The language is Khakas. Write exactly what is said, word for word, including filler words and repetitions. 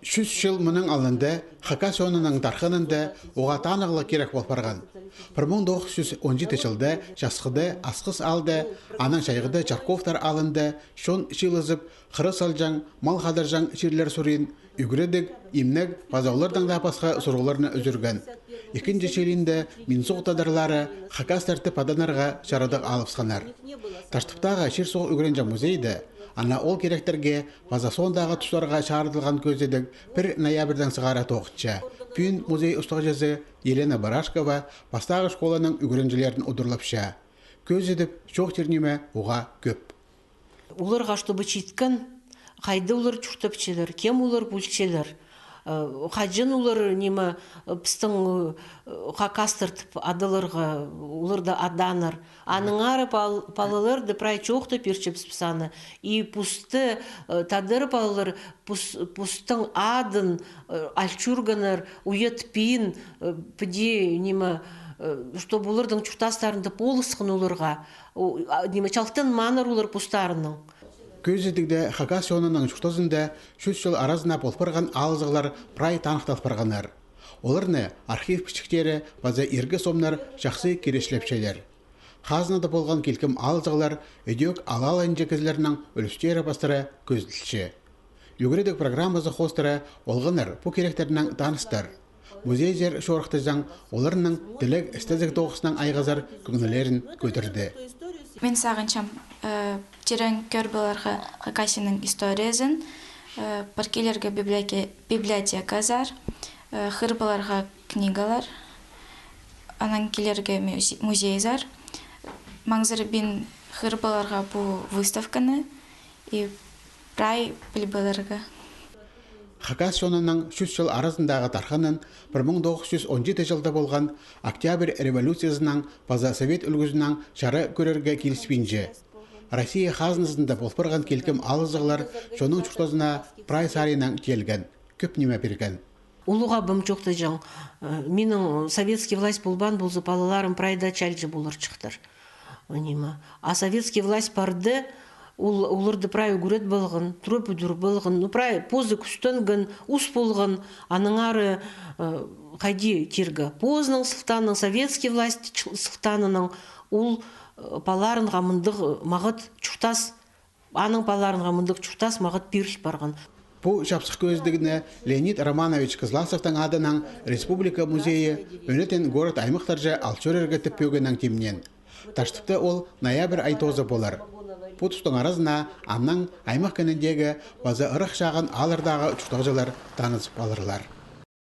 Чӱс чыл мының алнында хакас чонының тархынында уғаа танығлығ кирек пол парған. Пір муң тоғыс чӱс он читі чылда Часхыда Асхыс аалда, анаң чайғыда Чарковтар аалында чон чыылызып, хыра салҷаң, мал хадарҷаң чирлер сурин, ӱгредіг, имнег паза олардаң даа пасха сурығларны ӱзӱрген. Ікінҷі чылында Минзуғ тадарлары хакастар тіп аданарға чарадығ алыбысханнар. Таштыптағы чир-суғ ӱгренҷең музейде ана ол киректерге паза соондағы тустарға чарыдылған кӧзідіг пір ноябрьдаң сығара тоғынча. Пӱӱн музей устағҷызы Елена Барашкова пастағы школаның ӱгренҷілерін удурлапча. Кӧзідіп чоохтир ниме уғаа кӧп. Оларға, чтобы читкен, хайда олар чуртапчалар, кем олар полчалар, э, хаҷан олар, ниме, э, пістің, э, хакастар тіп адаларға, олар даа адааннар. Аннаңар пал-, палаларды прай чоохтап пирчебіс піс аны. И пусты, э, тадар палалар пус-, пустың адын, э, ал чӧргеннер, уятпин, э, піди, ниме, э, чтобы олардың чуртастарында полысхан оларға. О, а, ниме, чалтанмааннар олар постарынаң. Кӧзідігде хакас чонының чуртазында чӱс чыл аразына пол парған алызығлар прай таныхтал парғаннар. Оларны архив пічіктері паза иргі сомнар чахсы киречлепчелер. Хазнада полған килкім алызығлар ідӧк алал-инҷе кізілернің ӱлӱстері пастыра кӧзіділче. Ӱгредіг программазы хоостыра олғаннар пу киректернең таныстар. Музейзер чорыхтазаң, оларның тілег-істезіг тоғыснаң айғазар кӧңнілерін кӧдірді. Мин сағынчам, э, тирең кӧр поларға Хакасияның историязын, э, пар килерге библиотеке-, библиотеказар, э, хығыр поларға книгалар, анаң килерге музе-, музейзер. Маңзырбин хығыр поларға пу выставканы и прай піл поларға. Хакас чонының чӱс чыл аразындағы тархынын пір муң тоғыс чӱс он читі чылда полған Октябрь революциязынаң паза совет ӱлгӱзінең чара кӧрерге киліспинче. Россия хазназында пол парған килкім алызығлар чонның чуртазына прай саринаң тиилген, кӧп ниме пирген. Улуғ абам чоохтаҷаң, э, минің советский власть полбаан полза, палаларым прай даа чалҷы поларҷыхтар. Ниме. А советский власть парды, ол, оларды прай ӱгрет полған, тура пӱдір полған, ну, прай позы кӱстенген, ус полған, аннаңар, э, хайди тирге, позының сылтаанаң, советский власть чыл-, сылтаанаң ол, э, палаларынға мындағ, э, мағат чуртас, аның палаларынға мындағ чуртас мағат пиріл парған. Пу чапсых кӧзідігні Леонид Романович Кызласовтың адынаң республика музейі ӧнетін город-аймахтарҷа ал чӧрерге тіп пӧгеннең тимнеен. Таштыпта ол ноябрь ай тооза полар. Пу тустың аразына аннаң аймах кініндегі паза ырах чағын ааллардағы чуртағҷылар танызып аларлар.